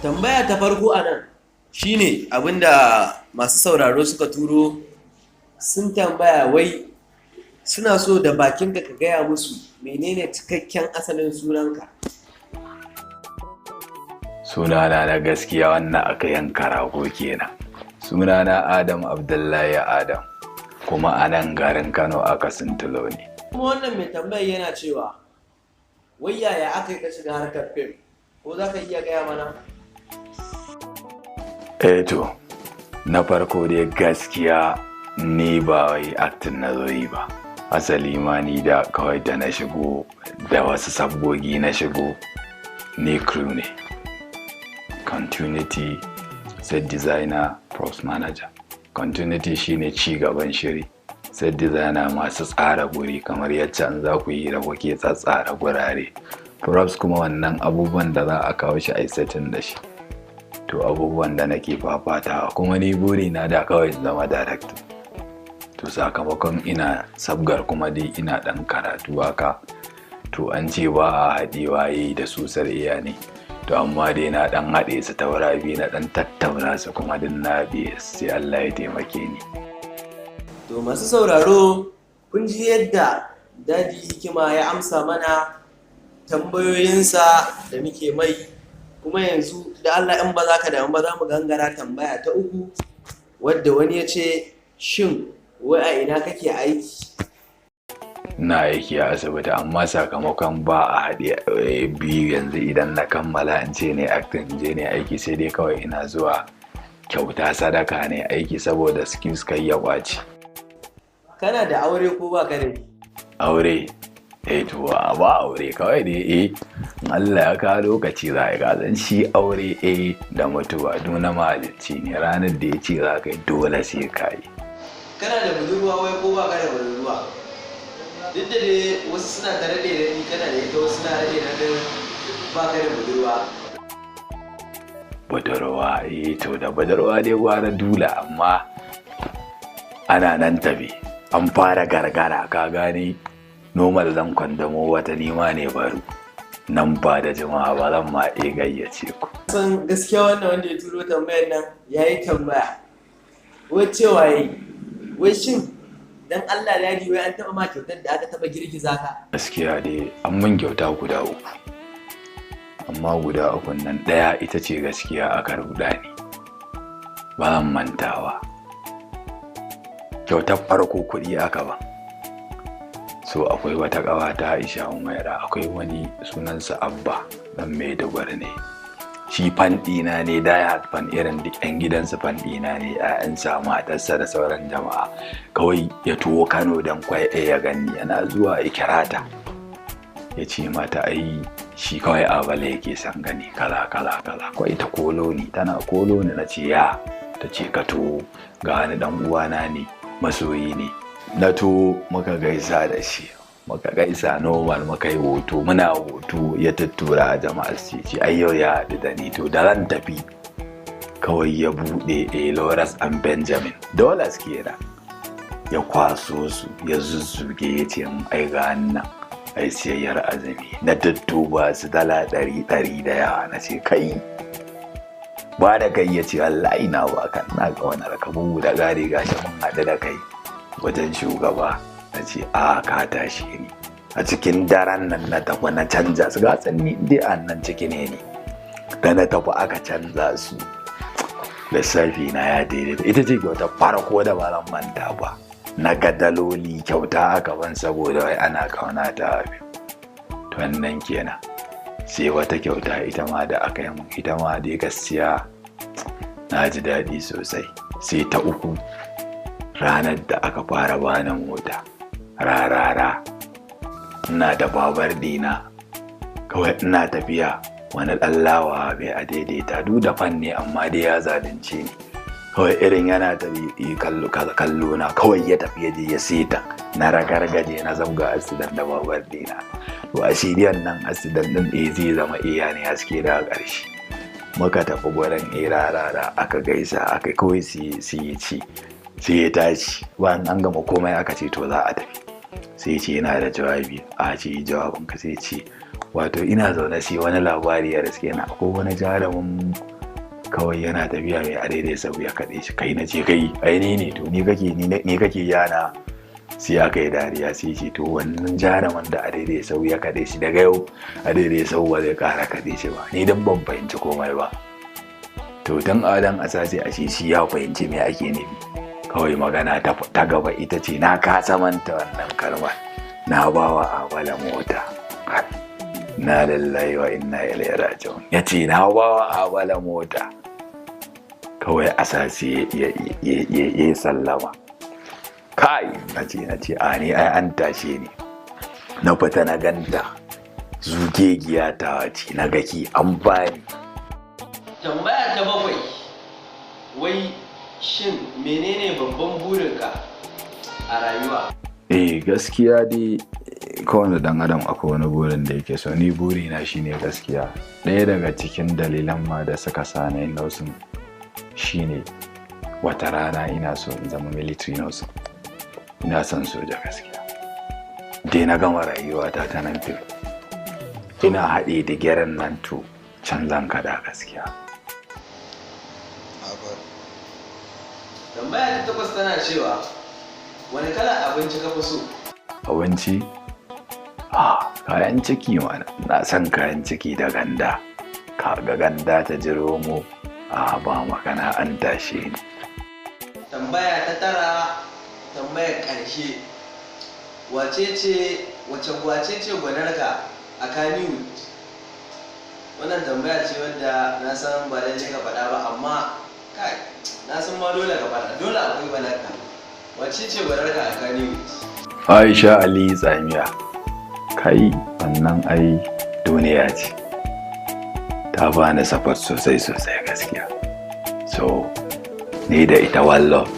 Tambaya ta farko a nan shine abinda masu sauraro suka turo, sun tambaya wai suna so da bakinka ka gaya musu menene cikakken asalin sunanka. Sunana na gaskiya, wannan aka yanka rago kenan. Sunana Adam Abdullahi Adam, kuma a nan garin Kano aka sintulo ne. Kuma wannan mai tambayar yana cewa wai yaya aka yi ka shiga harkar fim, ko za ka iya gaya mana? Eh to, na farko dai gaskiya ni ba wai acting na zo yi ba. Asali ma ni da kawai da na shigo da wasu sabgogi na shigo, ni crew ne. Continuity, set designer, props manager. Continuity shine ci gaban shiri. Set designer masu tsara guri, kamar yacce an za ku yi da kuke tsatsara gurare. Props kuma wannan abubuwan da za a kawo shi a yi setting da shi. To, abubuwan da nake fafatawa, kuma ni buri na da kawai in zama director. To, sakamakon ina sabgar kuma dai ina ɗan karatu haka, to an ce ba a haɗewa yi da susar iya ne. To, amma dai na ɗan haɗe su ta biyu, na ɗan tattauna su, kuma din na biye, sai Allah ya taimake ni. To, masu sauraro, kun ji yadda Daddy Hikima ya amsa mana tambayoyinsa da muke mai. Kuma yanzu da Allah in ba za ka damu ba, za mu gangara tambaya ta uku, wadda wani ya ce shin wai a ina kake aiki? Ina aiki a asibiti, amma sakamakon ba a haɗe biyu, yanzu idan na kammala in ce ne acting je ne aiki, sai dai kawai ina zuwa kyauta sadaka ne aiki saboda skills kai ya ƙwace. Kana da aure ko ba ka da shi? Aure? Eh to, ba aure, kawai dai in Allah ya kawo lokaci za a yi. Shi aure da mutuwa duk na mahalicci ne. Ranar da ya ce za ka yi, dole sai ka yi. Kana da budurwa wai ko ba ka da budurwa? Duk da dai wasu suna ta raɗe raɗi kana da ita, wasu suna raɗe raɗin ba ka da budurwa. Budurwa? Eh to, da budurwa dai gwara dula, amma ana nan tafi, an fara gargara, ka gane, normal zan kwandamo wata nima ne baro nan ba da jimawa ba, zan ma iya gayyace ku. San gaskiya wannan wanda ya turo tambayar nan ya yi tambaya wai cewa yi wai shin dan Allah Daddy, wai an taɓa ma kyautar da aka taɓa girgiza ka? Gaskiya dai an mun kyauta guda uku, amma guda uku nan ɗaya ita ce gaskiya aka ruɗa ni, ba zan mantawa. Kyautar farko kuɗi aka ba. So akwai wata ƙawa ta Aisha Umaira, akwai wani sunansa Abba, dan Maiduguri ne. Shi fan ɗina ne, die fan, irin duk 'yan gidansu fan ɗina ne, 'ya'yansa, matarsa da sauran jama'a. Kawai ya tuwo Kano don kwai ya gani, yana zuwa ya kira ta, ya ce mata ai shi kawai Abale yake son gani, kaza kaza kaza. Kawai ta kolo ni, tana kolo ni, na ce ya ta ce ka to ga wani dan uwana ne, masoyi ne. Na to muka gaisa da shi, muka gaisa normal, muka yi hoto. Muna hoto ya tuttura jama'a su ce ai yau ya haɗu da ni. To, da ran tafi kawai ya buɗe a Loras and Benjamin dollars kenan, ya kwaso su ya zuzzuge, ya ce ai ga nan ai siyayyar azumi. Na dudduba su, $100 da yawa. Na ce kai ba da kai, ya ce wallahi na ba ka, na ƙaunar ka, bugu da gari gashi mun haɗu da kai wajen shugaba. Na ce a ka tashi ni. A cikin daren nan na tafi na canza su, ga ni dai a nan ciki ne ni da na tafi aka canza su, lissafi na ya daidaita. Ita ce kyauta farko da ba zan manta ba. Na ga daloli kyauta aka ban saboda wai ana kauna ta abin. To, wannan kenan. Sai wata kyauta ita ma da aka yi mun, ita ma dai gaskiya na ji daɗi sosai. Sai ta uku, ranar da aka fara bani mota rarara, ina da babar dina, kawai ina tafiya wani ɗan lawa bai a daidaita, duk da fan ne amma dai ya zalunce ni. Kawai irin yana tafi kallo na, kawai ya tafi ya je ya seta, na ragargaje, na zabga accident da babar dina. To, a shiriyan nan accident din ɗaya zai zama iya ne haske. Daga ƙarshe muka tafi gurin rarara, aka gaisa, aka kawai su yi ci, sai ya tashi. Bayan an gama komai aka ce to za a tafi. Sai ce yana da jawabi. A ce jawabin ka. Sai ce wato ina zaune sai wani labari ya riske na, ko wani jarumin kawai yana tafiya mai adaidai sau ya kaɗe shi. Kai, na ce kai, ai ni ne. To ni kake, ni kake yana. Sai aka yi dariya. Sai ce to wannan jarumin da adaidai sau ya kaɗe shi, daga yau adaidai sau ba zai ƙara kaɗe shi ba. Ni dan ban fahimci komai ba. To dan adan asasi a shi ya fahimci me ake nufi. Kawai magana ta gaba ita ce na kasa manta wannan kalmar, na bawa Abala mota. Na lillahi wa inna ilaihi raji'un. Ya ce na bawa Abala mota. Kawai asasi ya sallama. Kai, na ce a ni ai an tashe ni. Na fita na ganta zugegiya ta ce na gaki an bani. Tambaya ta bakwai, wai shin menene babban burinka a rayuwa? Eh, gaskiya dai kowane dan adam akwai wani burin da yake so. Ni burina shine, gaskiya, ɗaya daga cikin dalilan ma da suka sa na yin nursing shine wata rana ina so in zama military nurse. Ina son soja gaskiya. Dai na gama rayuwata ta nan fim, ina haɗe da gyaran nan, to can zan kaɗa gaskiya. Abar. Tambaya ta takwas tana cewa wani kalan abinci ka fi so? Abinci? Ah, kayan ciki mana. Na son kayan ciki da ganda. Kaga ganda ta ji romo, a ba magana, an tashe ni. Tambaya ta tara, tambayar ƙarshe, wace ce wace wace ce gwanarka a Kannywood? Wannan tambaya ce wadda na san ba lallai ka faɗa ba, amma kai, na san ma dole ka faɗa, dole akwai gwanarka. Wace ce gwanarka a Kannywood? Aisha Ali Tsamiya. Kai, wannan ai duniya ce. Ta bani support sosai sosai gaskiya. So ni da ita one love.